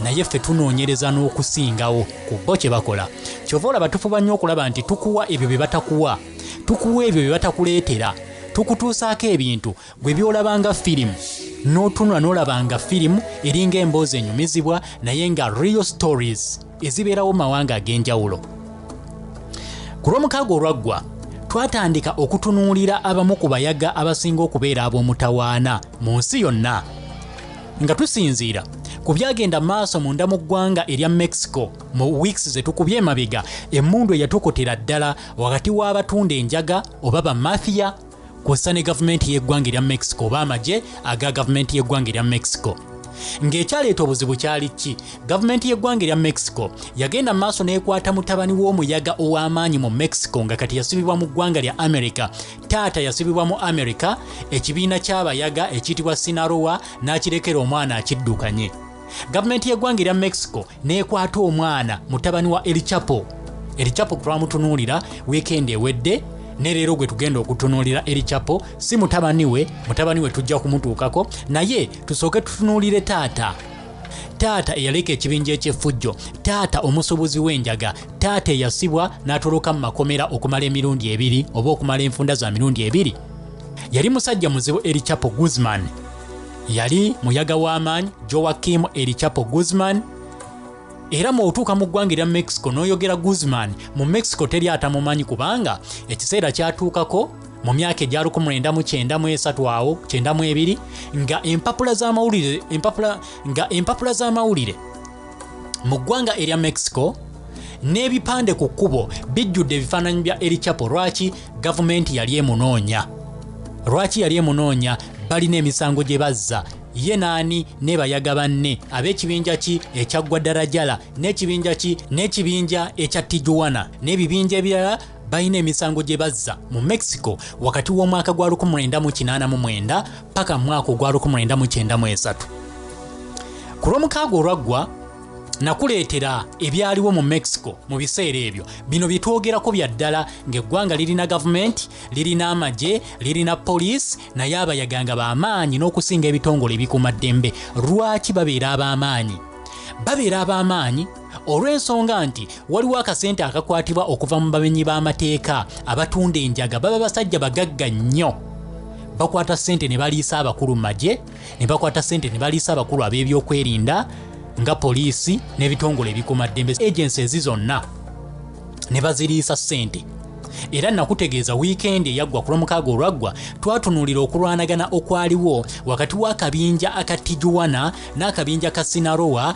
Naye ffe tunoonyereza n'okusingawo ku bo kye bakola. Kyova olaba tufuba nnyo okulaba nti tukuwa ebyo bye batakuwa, tukuwa ebyo bye batakuleetera, tukutuusaako ebintu gwe by'olabanga firimu, n'otunula n'olabanga firimu eringa emboozi enyumizibwa, naye nga real stories ezibeerawo mu mawanga ag'enjawulo. Ku Lwomukaaga olwaggwa twatandika okutunuulira abamu ku bayaga abasinga okubeera ab'omutawaana mu nsi yonna, nga tusinziira ku byagenda maaso munda mu ggwanga erya Mexico mu weeks ze tukubye emabega. Emmundu eyatokotera ddala wakati w'abatunda enjaga oba bamafiya kw'ossa ne gavumenti y'eggwanga erya Mexico oba amagye aga gavumenti y'eggwanga erya Mexico. Ng'ekyaleeta obuzibu kyali ki? Gavumenti y'eggwanga erya Mexico yagenda mu maaso n'ekwata mutabani w'omuyaga ow'amaanyi mu Mexico, nga kati yasibibwa mu ggwanga lya America. Taata yasibibwa mu America, ekibiina ky'abayaga ekiyitibwa Sinaloa n'akirekera omwana akiddukanye. Gavumenti y'eggwanga erya Mexico n'ekwata omwana, mutabani wa El Chapo. El Chapo twamutunuulira wiikendi ewedde, ne leero gwe tugenda okutunuulira El Chapo, si mutabani we. Mutabani we tujja kumutuukako, naye tusooke tutunuulire taata, taata eyaleka ekibinja eky'effujjo, taata omusuubuzi w'enjaga, taata eyasibwa n'atoloka mu makomera okumala emirundi ebiri oba okumala enfunda za mirundi ebiri. Yali musajja muzibu. El Chapo Guzman yali muyaga w'amaanyi, Joaquim El Chapo Guzman. Era mw'otuuka mu ggwanga erya Mexico n'oyogera Guzman, mu Mexico teri atamumanyi, kubanga ekiseera kyatuukako mu myaka egya 1993 awo 92 nga empapula z'amawulire mu ggwanga erya Mexico n'ebipande ku kkubo bijjudde ebifaananyi bya El Chapo. Lwaki gavumenti yali emunoonya? Lwaki yali emunoonya? Balina emisango gye bazza ye naani ne bayaga banne ab'ekibinja ki ekya Guadalajara n'ekibinja ki n'ekibinja ekya Tijuana n'ebibinja ebirala. Balina emisango gye bazza mu Mexico wakati w'omwaka gwa 1989 paka mu mwaka ogwa 1993. Ku Lwomukaaga olwaggwa nakuleetera ebyaliwo mu Mexico mu biseera ebyo. Bino bye twogerako bya ddala, ng'eggwanga lirina gavumenti, lirina amagye, lirina poliisi, naye abayaganga b'amaanyi n'okusinga ebitongole ebikuumaddembe. Lwaki babeera ab'amaanyi? Babeera ab'amaanyi olw'ensonga nti waliwo akasente akakwatibwa okuva mu bamenyi b'amateeka abatunda enjaga. Baba basajja bagagga nnyo, bakwata ssente ne baliisa abakulu mu magye, ne bakwata ssente ne baliisa abakulu ab'ebyokwerinda nga poliisi n'ebitongole ebikuumaddembe, agencies zonna ne baziriisa ssente. Era nakutegeeza wiikendi eyaggwa, ku Lwomukaaga olwaggwa twatunuulira okulwanagana okwaliwo wakati w'akabinja aka Tijuana n'akabinja ka Sinaloa,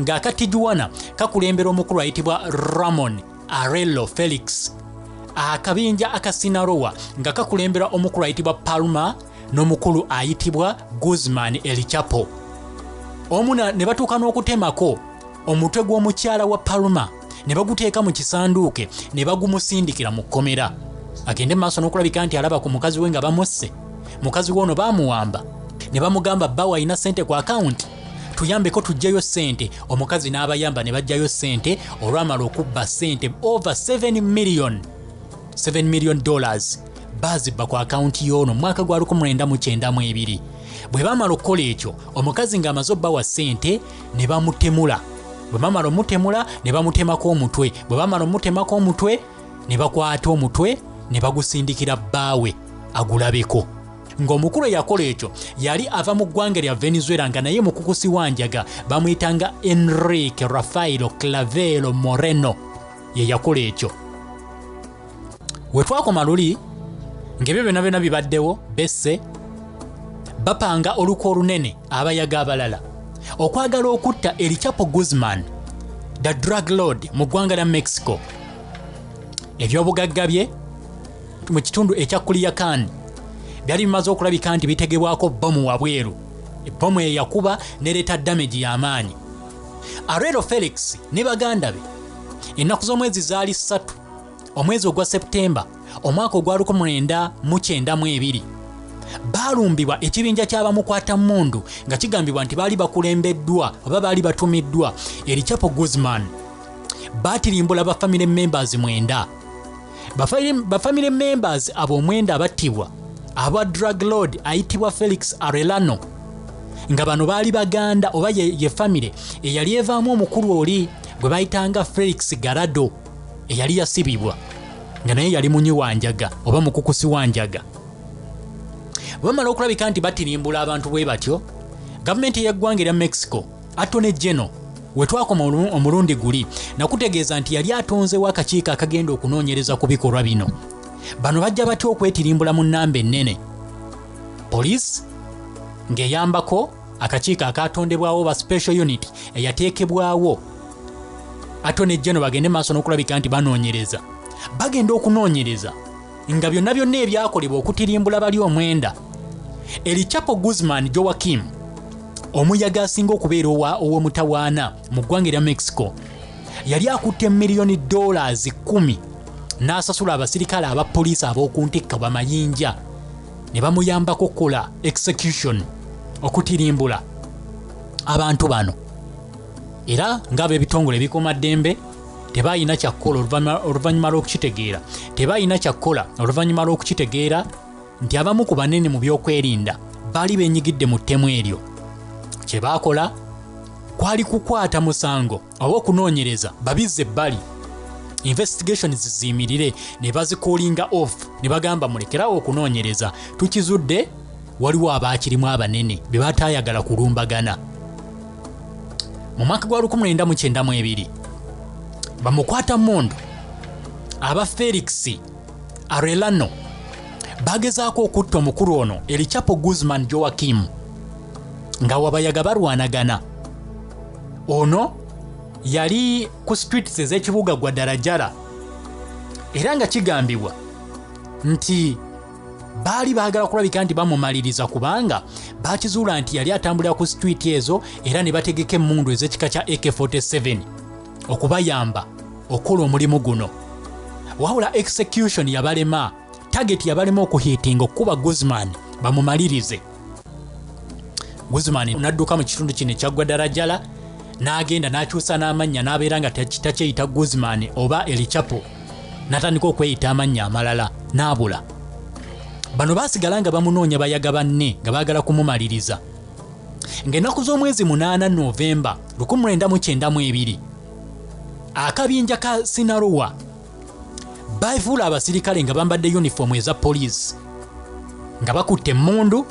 ng'aka Tijuana kakulembera omukulu ayitibwa Ramon Arello Felix, akabinja aka Sinaloa nga kakulembera omukulu ayitibwa Palma n'omukulu ayitibwa Guzman El Chapo. Omu ne batuuka n'okutemako omutwe gw'omukyala wa Palma ne baguteeka mu kisanduuke ne bagumusindikira mu kkomera, agende maaso n'okulabika nti alaba ku mukazi we nga bamusse. Mukazi we ono baamuwamba ne bamugamba, "Bbawe alina ssente ku akawunti, tuyambeko tuggyeyo ssente." Omukazi n'abayamba ne baggyayo ssente. Olwamala okubba ssente over 7 million, $7 million baazibba ku akawunti y'ono mu mwaka gwa 1992. Bwe baamala okukola ekyo, omukazi ng'amaze obbawa ssente, ne bamutemula. Bwe bamala omutemula ne bamutemako omutwe. Bwe bamala omutemako omutwe ne bakwata omutwe ne bagusindikira bbaawe agulabeko. Ng'omukulu eyakola ekyo yali ava mu ggwanga lya Venezuela, nga naye mukukusi wa njaga, bamuyitanga Enrique Rafaelo Clavelo Moreno, ye yakola ekyo. We twakoma luli ng'ebyo byonna byonna bibaddewo, besse bapanga olukwe olunene abayaga abalala okwagala okutta El Chapo Guzman, the drug lord mu ggwanga lya Mexico. Ebyobugagga bye mu kitundu ekya Culiacan byali bimaze okulabika nti bitegebwako bomu wabweru. Bomu eyakuba nereeta damage y'amaanyi. Arero Felix ne baganda be, ennaku z'omwezi zaali 3 omwezi ogwa Seputemba omwaka ogwa 1992, baalumbibwa ekibinja ky'abamukwata mundu nga kigambibwa nti baali bakulembeddwa oba baali batumiddwa El Chapo Guzman. Baatirimbula ba family members mwenda. Ba family members abo omwenda abattibwa aba drug lord ayitibwa Felix Arellano. Nga bano baali baganda oba ye famire eyali evaamu omukulu oli gwe bayitanga Felix Gallardo eyali yasibibwa, nga naye yali munywi wa njaga oba mukukusi wa njaga. Bwe bamala okulabika nti batirimbula abantu bwe batyo, gavumenti y'eggwanga erya Mexico, Attorney General, we twakoma omulundi guli nakutegeeza nti yali atonzewo akakiiko akagenda okunoonyereza ku bikolwa bino. Bano bajja batya okwetirimbula mu nnamba ennene? Poliisi ng'eyambako akakiiko akatondebwawo ba special unit eyateekebwawo Attorney General bagende maaso n'okulabika nti banoonyereza. Bagenda okunoonyereza nga byonna byonna ebyakolebwa okutirimbula bali omwenda, El Chapo Guzman Joaquim, omuyaga asinga okubeera ow'omutawaana mu ggwanga erya Mexico, yali akutte miliyoni dollars 10 n'asasula abasirikale aba poliisi ab'oku ntikka bamayinja ne bamuyambako okukola execution, okutirimbula abantu bano. Era ng'ab'ebitongole ebikuumaddembe tebalina kyakkola oluvannyuma lw'okukitegeera, tebalina kyakkola oluvannyuma lw'okukitegeera nti abamu ku banene mu byokwerinda baali beenyigidde mu ttemu eryo. Kye baakola kwali kukwata musango oba okunoonyereza babizze ebbali, investigations ziyimirire, ne bazicallinga off ne bagamba, "Mulekerawo okunoonyereza, tukizudde waliwo abaakirimu abanene be bataayagala kulumbagana." Mu mwaka gwa 1992 bamukwata mundu aba Felix Arellano bagezaako okutta omukulu ono El Chapo Guzman Joaquim nga wabayaga balwanagana. Ono yali ku streets ez'ekibuga Guadalajara, era nga kigambibwa nti baali baagala kulabika nti bamumaliriza kubanga bakizuula nti yali atambulira ku street ezo, era ne bategeka emmundu ez'ekika kya AK47 okubayamba okukola omulimu guno. Wabula execution yabalema, target yabalema okuhittinga okukuba Guzman bamumalirize. Guzman n'adduka mu kitundu kino ekya Guadalajara n'agenda n'akyusa n'amannya, n'abeera nga takyeyita Guzman oba El Chapo, n'atandika okweyita amannya amalala n'abula. Bano baasigala nga bamunoonya bayaga banne nga baagala kumumaliriza. Ng'ennaku z'omwezi 8 Novemba 1992, akabinja ka Sinaloa bafuula abasirikale nga bambadde yunifoomu eza poliisi nga bakutte emmundu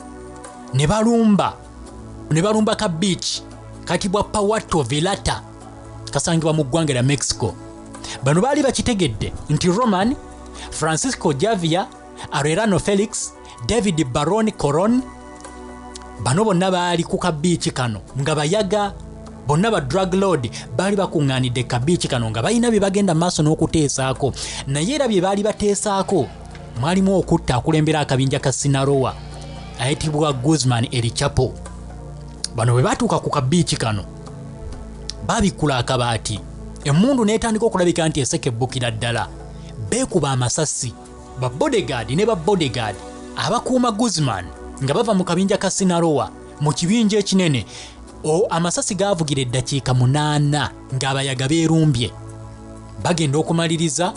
ne balumba ka beach katibwa Puerto Vallarta, kasangibwa mu ggwanga lya Mexico. Bano baali bakitegedde nti Roman Francisco Javier Arellano Felix, David Baron Coron, bano bonna baali ku kabiiki kano nga bayaga bonna ba drug lord, baali bakuŋŋaanidde kabiiki kano nga balina bye bagenda maaso n'okuteesaako. Naye era bye baali bateesaako mwalimu okutta akulembera akabinja ka Sinaloa ayitibwa Guzman El Chapo. Bano bwe batuuka ku kabiiki kano babikkula akabaati, emmundu n'etandika okulabika nti esekebbukira ddala. Beekuba amasasi ba bodyguard ne ba bodyguard abakuuma Guzman nga bava mu kabinja ka Sinaloa mu kibinja ekinene. Amasasi gaavugira eddakiika 8 ng'abayaga beerumbye. Bagenda okumaliriza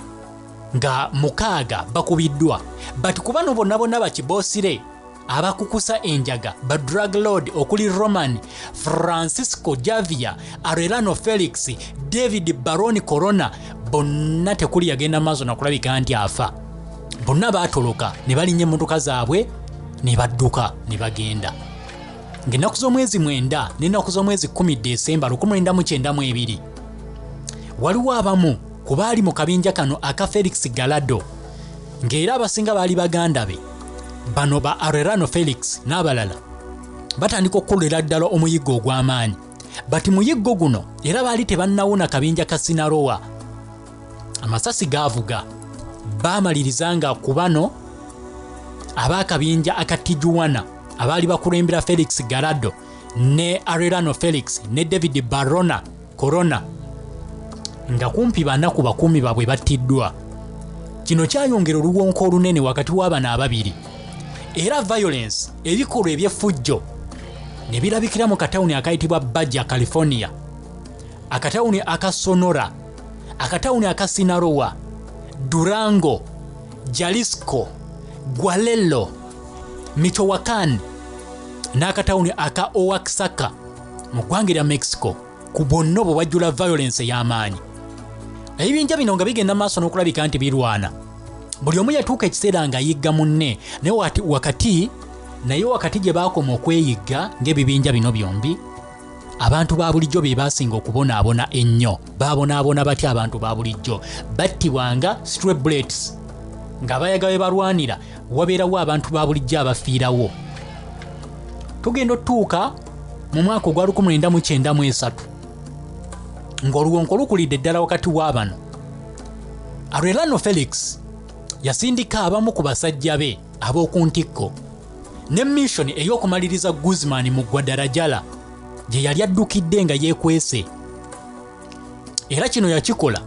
nga 6 bakubiddwa, but ku bano bonna bonna bakiboosire abakukusa enjaga ba drug lord okuli Roman Francisco Javier Arellano Felix, David Baron Corona, bonna tekuli yagenda maaso nakulabika nti afa. Bonna baatoloka ne balinnya emmotoka zaabwe ne badduka ne bagenda. Ng'ennaku z'omwezi 9 n'ennaku z'omwezi 10 Desemba 1992, waliwo abamu ku baali mu kabinja kano aka Felix Gallardo, ng'era abasinga baali baganda be bano ba Arellano Felix n'abalala, batandika okukolera ddala omuyiggo ogw'amaanyi. Bati muyiggo guno era baali tebannawona kabinja ka Sinaloa. Amasasi gaavuga, baamaliriza nga ku bano ab'akabinja aka Tijuana abaali bakulembera Felix Gallardo ne Arellano Felix ne David Barona Corona, nga kumpi bana ku bakuumi baabwe battiddwa. Kino kyayongera oluwonko olunene wakati w'abano ababiri, era violence, ebikolwa eby'effujjo ne birabikira mu katawuni akayitibwa Baja California, akatawuni aka Sonora, akatawuni aka Sinaloa, Durango, Jalisco, Guerrero, Michoacan N'akatawuni aka Oaxaca mu ggwanga erya Mexico, ku bwonna obwo wajjula violence ey'amaanyi. Ebibinja bino nga bigenda maaso n'okulabika nti birwana, buli omu yatuuka ekiseera ng'ayigga munne, naye wakati gye baakoma okweyigga ng'ebibinja bino byombi, abantu ba bulijjo be baasinga okubonaabona ennyo. Baabonaabona batya abantu ba bulijjo? Battibwanga stray bullets, ng'abayaga be balwanira wabeerawo abantu ba bulijjo abafiirawo. Tugenda otuuka mu mwaka ogwa 1993 ng'oluwonko lukulidde ddala wakati w'abano. Arellano Felix yasindika abamu ku basajja be ab'oku ntikko ne mission ey'okumaliriza Guzman mu Guadalajara gye yali addukidde nga yeekwese. Era kino yakikola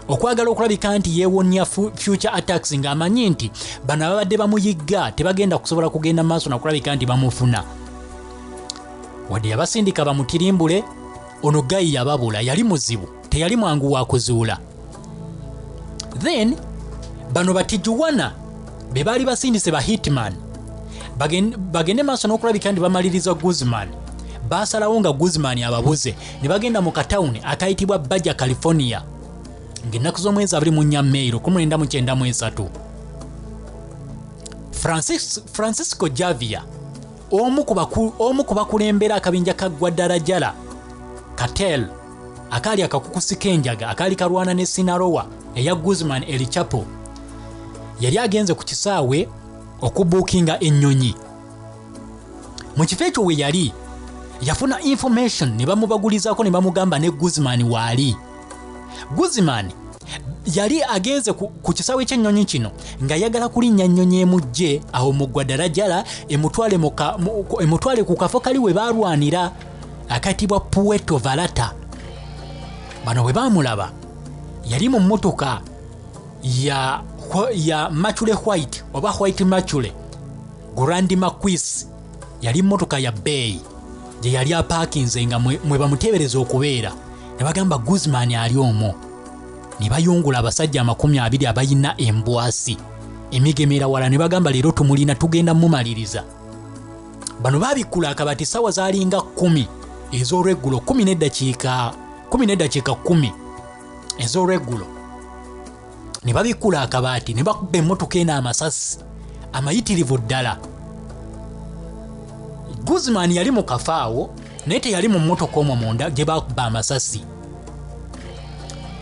okwagala okulabika nti yeewonya future attacks, ng'amanyi nti bano ababadde bamuyigga tebagenda kusobola kugenda maaso nakulabika nti bamufuna. Wadde yabasindika bamutirimbule, ono guy yababula, yali muzibu, teyali mwangu wa kuzuula. Then bano batijuwana be baali basindise ba hitman bagende maaso n'okulabika nti bamaliriza Guzman, baasalawo nga Guzman ababuze ne bagenda mu katawuni akayitibwa Baja California ng'ennaku z'omwezi 24 May 1993. Francisco Javier, omu ku bakulembera akabinja ka Guadalajara cartel akaali akakukusi k'enjaga akaali kalwana ne Sinaloa eya Guzman El Chapo, yali agenze ku kisaawe okubuukinga ennyonyi. Mu kifo ekyo we yali yafuna information ne bamubagulizaako ne bamugamba ne Guzman waali. Guzman yali agenze ku kisaawe ky'ennyonyi kino ng'ayagala kulinnya nnyonyi emujje awo mu Guadalajara emutwale ku kafo kali we baalwanira akayitibwa Puerto Vallarta. Bano bwe baamulaba yali mu mmotoka ya Mercury White oba White Mercury Grand Marquis, yali mmotoka ya bbeeyi gye yali apaakinze nga mwe bamuteebereza okubeera. Ne bagamba Guzman ali omwo. Ne bayungula abasajja 20 abayina embwasi emigemera wala, ne bagamba leero tumulina, tugenda mumaliriza. Bano babikkula akabati ssaawa zaalinga 10 ez'olweggulo, 10:10 ez'olweggulo. Ne babikkula akabaati ne bakuba emmotoka eno amasasi amayitirivu ddala. Guzman yali mu kafo awo, naye teyali mu mmotoka omwo munda gye bakuba amasasi.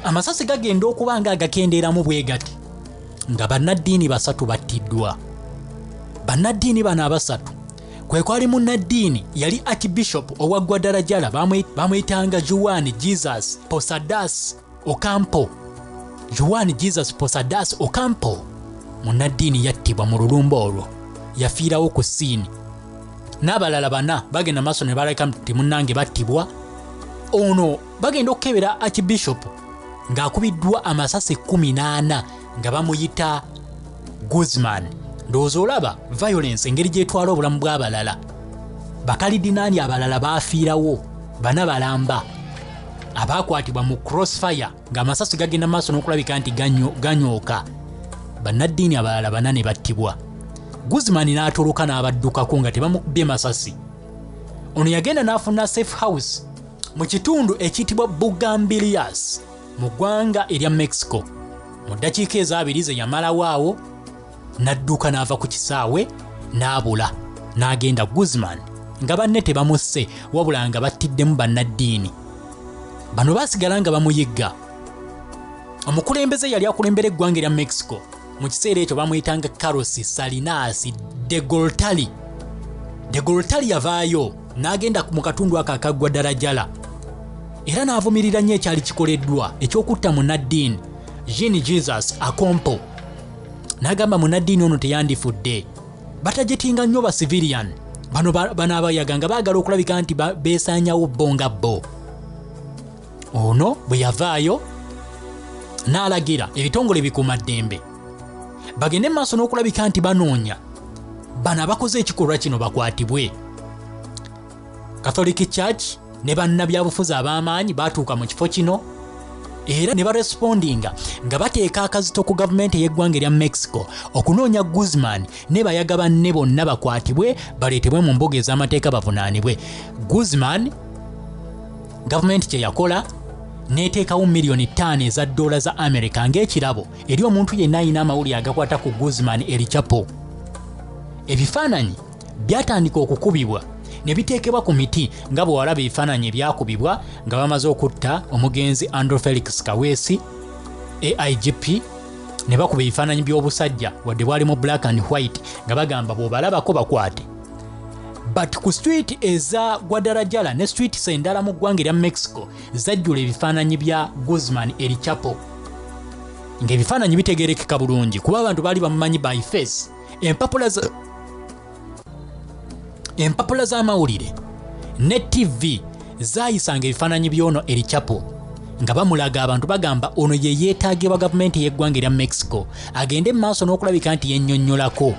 Amasasi gagenda okuba nga agakendeeramu bwe gati nga bannaddiini 3 battiddwa. Bannaddiini bano 3 kwe kwali munnaddiini yali Archbishop owa Guadalajara, bamuyitanga Juan Jesus Posadas Ocampo. Juan Jesus Posadas Ocampo munnaddiini yattibwa mu lulumba olwo, yafiirawo ku siini. N'abalala 4 bagenda maaso ne balabika nti munnange battibwa. Ono bagenda okukebera Archbishop ng'akubiddwa amasasi 14 nga bamuyita Guzman. Ndowooza olaba violence engeri gy'etwala obulamu bw'abalala. Bakalidinaani abalala baafiirawo 4 balamba abaakwatibwa mu crossfire ng'amasasi gagenda maaso n'okulabika nti ganyooka. Bannaddiini abalala 4 ne battibwa. Guzman n'atoloka n'abaddukako nga tebamukubye masasi. Ono yagenda n'afuna safe house mu kitundu ekiyitibwa Bugambilias mu ggwanga erya Mexico. Mu ddakiika ezo 2 ze yamalawo awo n'adduka n'ava ku kisaawe n'abula n'agenda. Guzman nga banne tebamusse, wabula nga battiddemu bannaddiini. Bano baasigala nga bamuyigga. Omukulembeze yali akulembera eggwanga erya Mexico mu kiseera ekyo bamuyitanga Carlos Salinas de Gortari. De Gortari yavaayo n'agenda mu katundu ako aka Guadalajara era n'avumirira nnyo ekyali kikoleddwa eky'okutta munnaddiini Jean Jesus Ocampo. N'agamba munnaddiini ono teyandifudde. Batajetinga nnyo ba civilian bano banaabayaga nga baagala okulabika nti beesaanyawo bo nga bo. Ono bwe yavaayo n'alagira ebitongole bikuumaddembe bagende maaso n'okulabika nti banoonya bano abakoze ekikolwa kino bakwatibwe. Catholic Church ne bannabyabufuzi ab'amaanyi baatuuka mu kifo kino Era ne barespondinga nga bateeka akazito ku gavumenti ey'eggwanga erya Mexico okunoonya Guzman ne bayaga banne bonna bakwatibwe baleetebwe mu mbuga ez'amateeka bavunaanibwe. Guzman gavumenti kye yakola n'eteekawo miliyoni 5 eza ddoola za America ng'ekirabo eri omuntu yenna alina amawulire agakwata ku Guzman El Chapo. Ebifaananyi byatandika okukubibwa ne biteekebwa ku miti nga bwe walaba ebifaananyi ebyakubibwa nga bamaze okutta omugenzi Andrew Felix Kaweesi, AIGP, ne bakuba ebifaananyi by'obusajja wadde bwali mu black and white nga bagamba bw'obalabako bakwate. But ku street eza Guadalajara ne streets endala mu ggwanga erya Mexico zajjula ebifaananyi bya Guzman El Chapo, ng'ebifaananyi bitegerekeka bulungi kuba abantu baali bamumanyi by face. Empapula z'amawulire ne TV zaayisanga ebifaananyi by'ono El Chapo nga bamulaga abantu, bagamba ono ye yeetaagibwa gavumenti y'eggwanga erya Mexico agende mu maaso n'okulabika nti yennyonnyolako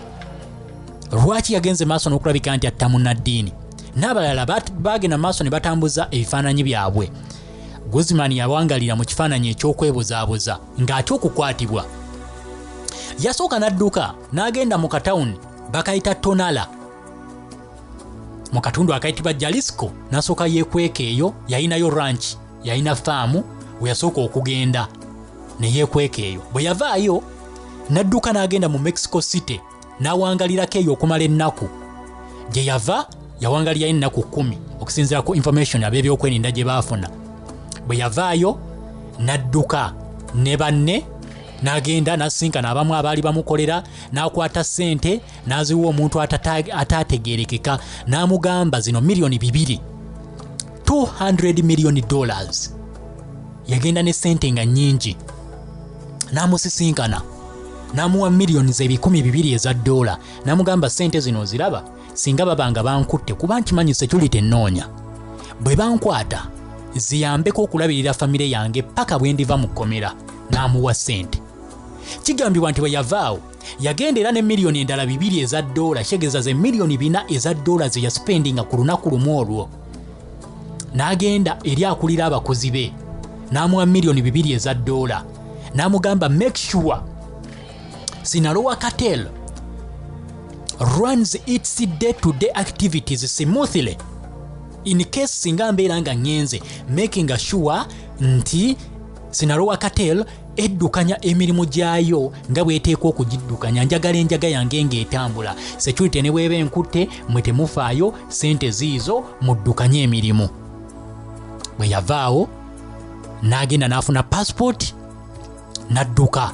lwaki yagenze maaso n'okulabika nti atta munnaddiini. N'abalala bagenda maaso ne batambuza ebifaananyi byabwe. Guzman yawangalira mu kifaananyi ekyokwebuzaabuza ng'atya okukwatibwa. Yasooka n'adduka n'agenda mu katawuni bakayita Tonala, mu katundu akayitibwa Jalisco, n'asooka yeekweka eyo. Yalinayo ranch, yalina faamu we yasooka okugenda ne yeekweka eyo. Bwe yavaayo n'adduka n'agenda mu Mexico City n'awangalirako eyo okumala ennaku. Gye yava yawangalirayo ennaku 10 okusinziira ku information ab'ebyokwerinda gye baafuna. Bwe yavaayo n'adduka ne banne n'agenda n'asinkana abamu abaali bamukolera, n'akwata ssente n'aziwa omuntu ataategeerekeka n'amugamba zino miliyoni 200, $200 million. Yagenda ne ssente nga nnyingi n'amusisinkana n'amuwa miliyoni 200 eza ddoola, n'amugamba ssente zino oziraba, singa baba nga bankutte, kuba nkimanyi security ennoonya, bwe bankwata ziyambeko okulabirira famire yange paka bwe ndiva mu kkomera. N'amuwa ssente. Kigambibwa nti bwe yavaawo yagenda era ne miliyoni endala 2 eza ddoola, kitegeeza ze miliyoni 4 eza ddoola ze yaspendinga ku lunaku lumu olwo. N'agenda eri akulira abakozi be n'amuwa miliyoni 2 eza ddoola n'amugamba make sure Sinaloa Cartel runs its day to day activities smoothly. In case singa mbeera nga ŋŋenze, making sure nti Sinaloa Cartel eddukanya emirimu gyayo nga bw'eteekwa okugiddukanya. Njagala enjaga yange ng'etambula. Security ne bw'eba enkutte, mwe temufaayo, sente ziizo, muddukanye emirimu. Bwe yavaawo n'agenda n'afuna passport n'adduka.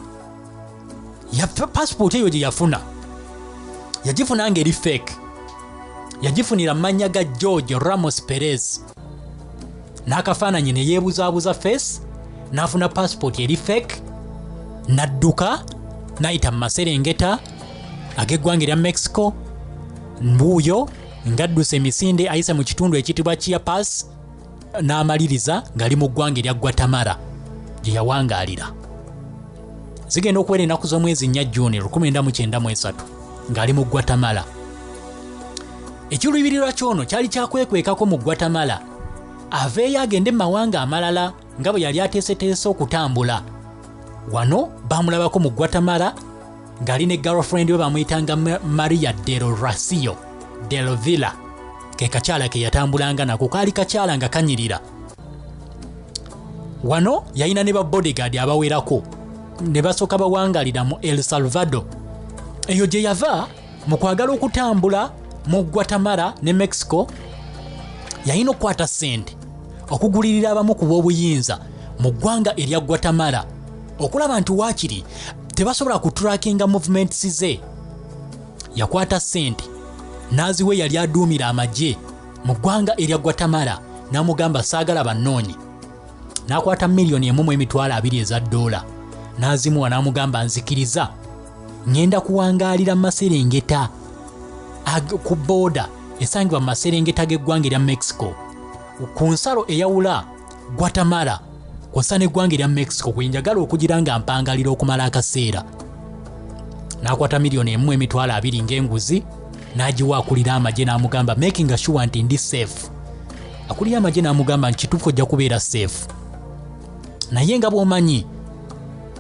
Passport eyo gye yafuna yagifuna ng'eri fake, yagifunira mu mannya ga George Ramos Perez n'akafaananyi ne yeebuzaabuza face, n'afuna passport eri fake, n'adduka n'ayita mu maserengeta ag'eggwanga erya Mexico. Mbuuyo ng'adduse emisinde ayise mu kitundu ekiyitibwa Chiapas, n'amaliriza ng'ali mu ggwanga erya Guatemala gye yawangaalira. Zigenda okuwera ennaku z'omwezi 4 Juni 1993 ng'ali mu Guatemala. Ekiruubirirwa kyono kyali kyakwekwekako mu Guatemala aveeyo agende mu mawanga amalala nga bwe yali ateeseteese okutambula. Wano bamulabako mu Guatemala ng'ali ne girlfriend we bamuyitanga Maria del Rocio del Villa. Ke kakyala ke yatambulanga nako, kaali kakyala nga kanyirira. Wano yalina ne ba bodyguard abawerako ne basooka bawangalira mu El Salvador. Eyo gye yava mu kwagala okutambula mu Guatemala ne Mexico, yalina okukwata ssente okugulirira abamu ku b'obuyinza mu ggwanga erya Guatemala okulaba nti waakiri tebasobola kutrackinga movements ze. Yakwata ssente n'aziwa yali aduumira amagye mu ggwanga erya Guatemala n'amugamba saagala bannoonyi. N'akwata miliyoni 1.2 eza ddoola n'azimuwa n'amugamba nzikiriza ŋŋenda kuwangaalira mu maserengeta ku border esangibwa mu maserengeta g'eggwanga erya Mexico, ku nsalo eyawula Guatemala kw'ossa n'eggwanga erya Mexico, kwe njagala okugira nga mpangalira okumala akaseera. N'akwata miliyoni 1.2 ng'enguzi n'agiwa akulira amagye n'amugamba making sure nti ndi safe. Akulira amagye n'amugamba nti kituufu ojja kubeera safe. Naye nga bw'omanyi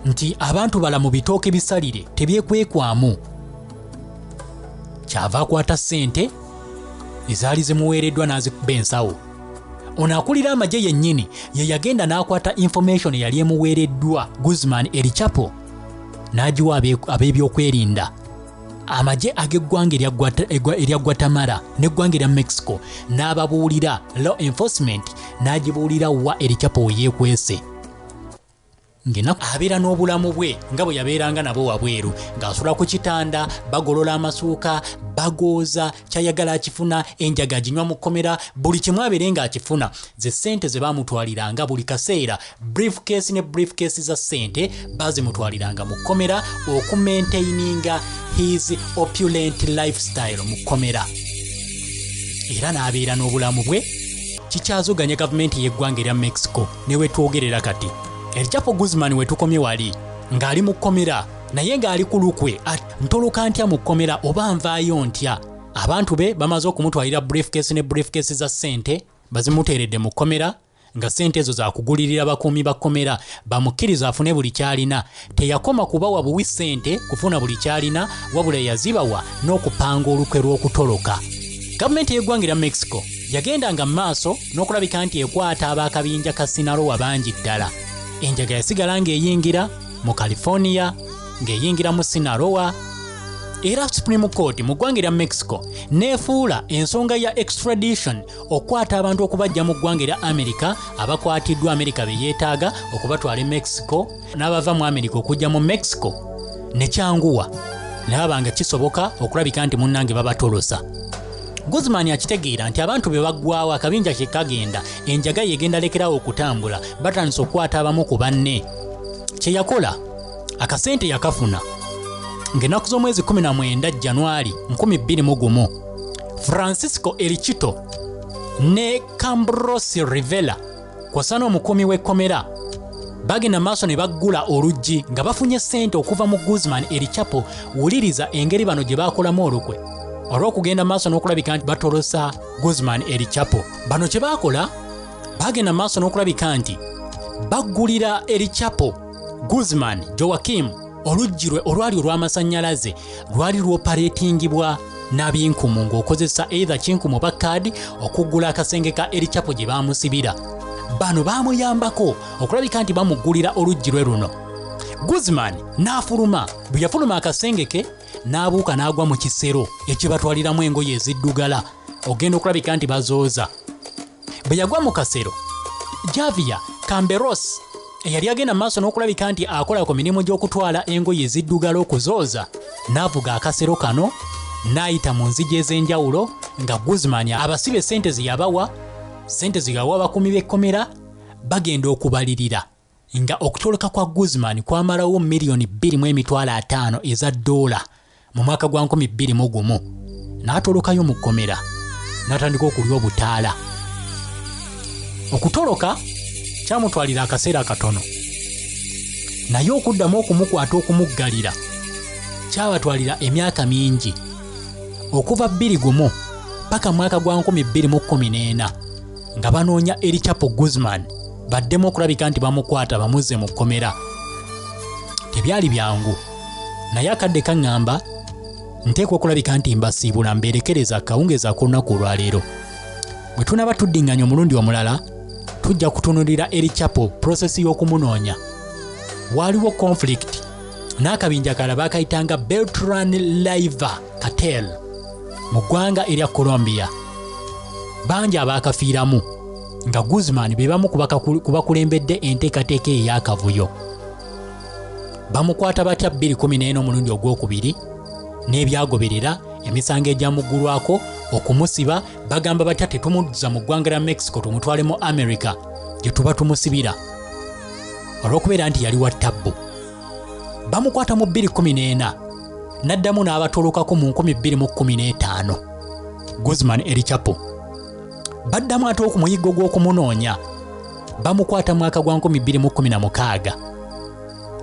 nti abantu bala mu bitooke bisalire tebyekwekwamu, kyava akwata ssente ezaali zimuweereddwa n'azikuba ensawo. Ono akulira amagye yennyini ye yagenda n'akwata information eyali emuweereddwa Guzman El Chapo n'agiwa ab'ebyokwerinda. Amagye ag'eggwanga erya Guatemala n'eggwanga erya Mexico n'ababuulira, law enforcement n'agibuulira wa El Chapo we yeekwese. Ng'ennaku abeera n'obulamu bwe nga bwe yabeeranga nabo wabweru, ng'asula ku kitanda, bagolola amasuuka, bagooza, kyayagala akifuna, enjaga aginywa mu kkomera, buli kimu abeere ng'akifuna. Ze ssente ze baamutwaliranga buli kaseera, briefcase ne briefcase za ssente bazimutwaliranga mu kkomera okumaintaininga his opulent lifestyle mu kkomera, era n'abeera n'obulamu bwe. Kikyazuganya gavumenti y'eggwanga erya Mexico ne wetwogerera kati. El Chapo Guzman wetukomye wali ng'ali mu kkomera, naye ng'ali ku lukwe, ntoloka ntya mu kkomera oba nvaayo ntya? Abantu be bamaze okumutwalira briefcase ne briefcase za ssente, bazimuteeredde mu kkomera, nga ssente ezo zakugulirira bakuumi ba kkomera bamukkiriza afune buli ky'alina. Teyakoma kubawa buwi ssente kufuna buli ky'alina, wabula yazibawa n'okupanga olukwe lw'okutoloka. Gavumenti y'eggwanga erya Mexico yagendanga mu maaso n'okulabika nti ekwata ab'akabinja ka Sinaloa bangi ddala. Enjaga yasigala ng'eyingira mu California, ng'eyingira mu Sinaloa, era Supreme Court mu ggwanga erya Mexico n'efuula ensonga ya extradition, okukwata abantu okubajja mu ggwanga erya America abakwatiddwa America be yeetaaga okubatwala e Mexico, n'abava mu America okujja mu Mexico, ne kyanguwa ne baba nga kisoboka okulabika nti munnange babatolosa. Guzman akitegeera nti abantu be baggwawo, akabinja kye kagenda, enjaga yegenda lekerawo okutambula, batandise okukwata abamu ku banne. Kye yakola, akasente yakafuna ng'ennaku z'omwezi 19 Januari 2001, Francisco El Chito ne Cambrosi Rivera kw'ossa n'omukuumi w'ekkomera bagenda maaso ne baggula oluggi nga bafunye ssente okuva mu Guzman El Chapo. Wuliriza engeri bano gye baakolamu olukwe olw'okugenda maaso n'okulabika nti batolosa Guzman El Chapo. Bano kye baakola, bagenda maaso n'okulabika nti baggulira El Chapo Guzman Joaquim oluggi lwe olwali olw'amasannyalaze, lwali lwoperatingibwa nabinkumu ng'okozesa either kinkumu oba kaadi okuggula akasenge ka El Chapo gye baamusibira. Bano baamuyambako okulabika nti bamuggulira oluggi lwe luno. Guzman n'afuluma. Bwe yafuluma akasenge ke, n'abuuka n'agwa mu kisero ekibatwaliramu engoye eziddugala ogenda okulabika nti bazooza. Bwe yagwa mu kasero, Javier Camberos eyali agenda mu maaso n'okulabika nti akola ku mirimu gy'okutwala engoye eziddugala okuzooza, n'avuga akasero kano n'ayita mu nzigi ez'enjawulo nga Guzman abasibe ssente ze yabawa, ssente ze yawa abakuumi b'ekkomera, bagenda okubalirira nga okutoloka kwa Guzman kwamalawo 2,250,000 eza ddoola mu mwaka gwa 2001. N'atolokayo mu kkomera n'atandika okulya obutaala. Okutoloka kyamutwalira akaseera katono, naye okuddamu okumukwata okumuggalira kyabatwalira emyaka mingi, okuva 2001 paka mwaka gwa 2014 nga banoonya El Chapo Guzman baddemu okulabika nti bamukwata bamuzze mu kkomera. Tebyali byangu, naye akadde kaŋŋamba nteekwa okulabika nti mbasiibula mbeerekereza akawungeezi ak'olunaku olwaleero. Bwe tunaaba tuddiŋŋanya omulundi omulala, tujja kutunuulira El Chapo, process y'okumunoonya. Waaliwo conflict n'akabinja kalala baakayitanga Beltran Leyva Cartel mu ggwanga erya Colombia, bangi abaakafiiramu nga Guzman be bamu ku bakulembedde enteekateeka eyo ey'akavuyo. Bamukwata batya 2014 omulundi ogwokubiri n'ebyagoberera, emisango egyamuggulwako okumusiba, bagamba batya tetumuzza mu ggwanga lya Mexico, tumutwale mu America gye tuba tumusibira olw'okubeera nti yali wa tabbu. Bamukwata mu 2014, n'addamu n'abatolokako mu 2015. Guzman El Chapo baddamu ate okumuyiggo gw'okumunoonya, bamukwata mwaka gwa 2016,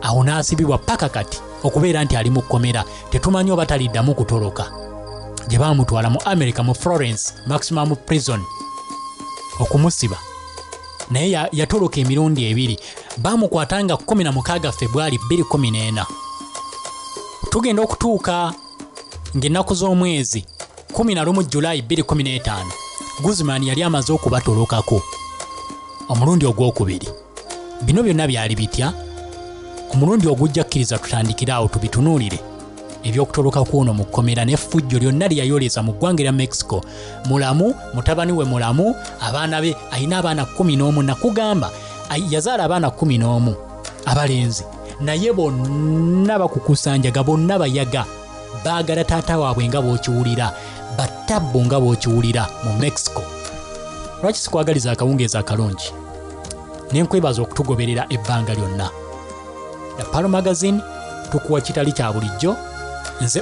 awo n'asibibwa paka kati okubeera nti ali mu kkomera. Tetumanyi oba taliddamu kutoloka. Gye baamutwala mu America mu Florence Maximum Prison okumusiba. Naye yatoloka emirundi ebiri. Bamukwata nga 16 Febwali 2014. Tugenda okutuuka ng'ennaku z'omwezi 11 Julayi 2015, Guzman yali amaze okubatolokako omulundi ogwokubiri. Bino byonna byali bitya? Ku mulundi ogujja kkiriza tutandikire awo tubitunuulire eby'okutoloka kw'ono mu kkomera n'effujjo lyonna lye yayolesa mu ggwanga erya Mexico. Mulamu, mutabani we mulamu, abaana be alina abaana 11. Nakugamba yazaala abaana 11 abalenzi, naye bonna bakukusanjaga, bonna bayaga, baagala taata waabwe nga bw'okiwulira, battabbo nga bw'okiwulira mu Mexico. Lwaki sikwagaliza akawungeezi akalungi ne nkwebaza okutugoberera ebbanga lyonna? The Palo Magazine tukuwa kitali kya bulijjo. Nze